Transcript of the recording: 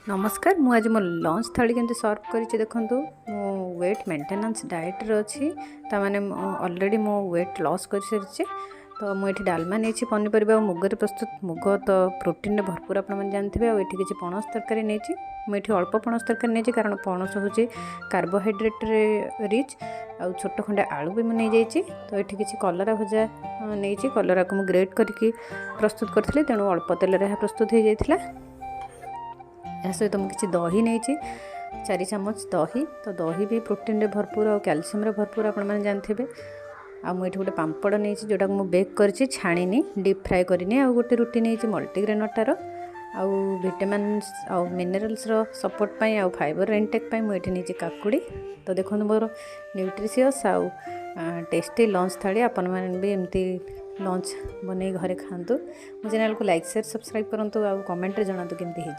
ନମସ୍କାର, ମୁଁ ଆଜି ମୋ ଲଞ୍ଚ ଥାଳି କେମିତି ସର୍ଭ କରିଛି ଦେଖନ୍ତୁ। ମୁଁ ୱେଟ୍ ମେଣ୍ଟେନାନ୍ସ ଡାଏଟ୍ରେ ଅଛି, ତାମାନେ ଅଲରେଡ଼ି ମୁଁ ୱେଟ୍ ଲସ୍ କରିସାରିଛି। ତ ମୁଁ ଏଠି ଡାଲମା ନେଇଛି, ପନିପରିବା ଆଉ ମୁଗରେ ପ୍ରସ୍ତୁତ। ମୁଗ ତ ପ୍ରୋଟିନ୍ରେ ଭରପୁର, ଆପଣମାନେ ଜାଣିଥିବେ। ଆଉ ଏଠି କିଛି ପଣସ ତରକାରୀ ନେଇଛି। ମୁଁ ଏଠି ଅଳ୍ପ ପଣସ ତରକାରୀ ନେଇଛି, କାରଣ ପଣସ ହେଉଛି କାର୍ବୋହାଇଡ୍ରେଟ୍ରେ ରିଚ୍। ଆଉ ଛୋଟ ଖଣ୍ଡେ ଆଳୁ ବି ମୁଁ ନେଇଯାଇଛି। ତ ଏଠି କିଛି କଲରା ଭଜା ନେଇଛି। କଲରାକୁ ମୁଁ ଗ୍ରେଟ୍ କରିକି ପ୍ରସ୍ତୁତ କରିଥିଲି, ତେଣୁ ଅଳ୍ପ ତେଲରେ ଏହା ପ୍ରସ୍ତୁତ ହୋଇଯାଇଥିଲା। ଏହା ସହିତ ମୁଁ କିଛି ଦହି ନେଇଛି, 4 ଚାମଚ ଦହି। ତ ଦହି ବି ପ୍ରୋଟିନ୍ରେ ଭରପୁର ଆଉ କ୍ୟାଲସିୟମ୍ରେ ଭରପୁର, ଆପଣମାନେ ଜାଣିଥିବେ। ଆଉ ମୁଁ ଏଠି ଗୋଟେ ପାମ୍ପଡ଼ ନେଇଛି, ଯେଉଁଟାକୁ ମୁଁ ବେକ୍ କରିଛି, ଛାଣିନି, ଡିପ୍ ଫ୍ରାଏ କରିନି। ଆଉ ଗୋଟେ ରୁଟି ନେଇଛି ମଲ୍ଟିଗ୍ରେନ୍ ଅଟାର। ଆଉ ଭିଟାମିନ୍ସ ଆଉ ମିନେରାଲ୍ସର ସପୋର୍ଟ ପାଇଁ ଆଉ ଫାଇବର ଇନଟେକ୍ ପାଇଁ ମୁଁ ଏଠି ନେଇଛି କାକୁଡ଼ି। ତ ଦେଖନ୍ତୁ ମୋର ନ୍ୟୁଟ୍ରିସିୟସ୍ ଆଉ ଟେଷ୍ଟି ଲଞ୍ଚ ଥାଳି। ଆପଣମାନେ ବି ଏମିତି ଲଞ୍ଚ ବନେଇ ଘରେ ଖାଆନ୍ତୁ। ମୋ ଚ୍ୟାନେଲକୁ ଲାଇକ୍, ସେୟାର, ସବସ୍କ୍ରାଇବ୍ କରନ୍ତୁ ଆଉ କମେଣ୍ଟରେ ଜଣାନ୍ତୁ କେମିତି ହେଇଛି।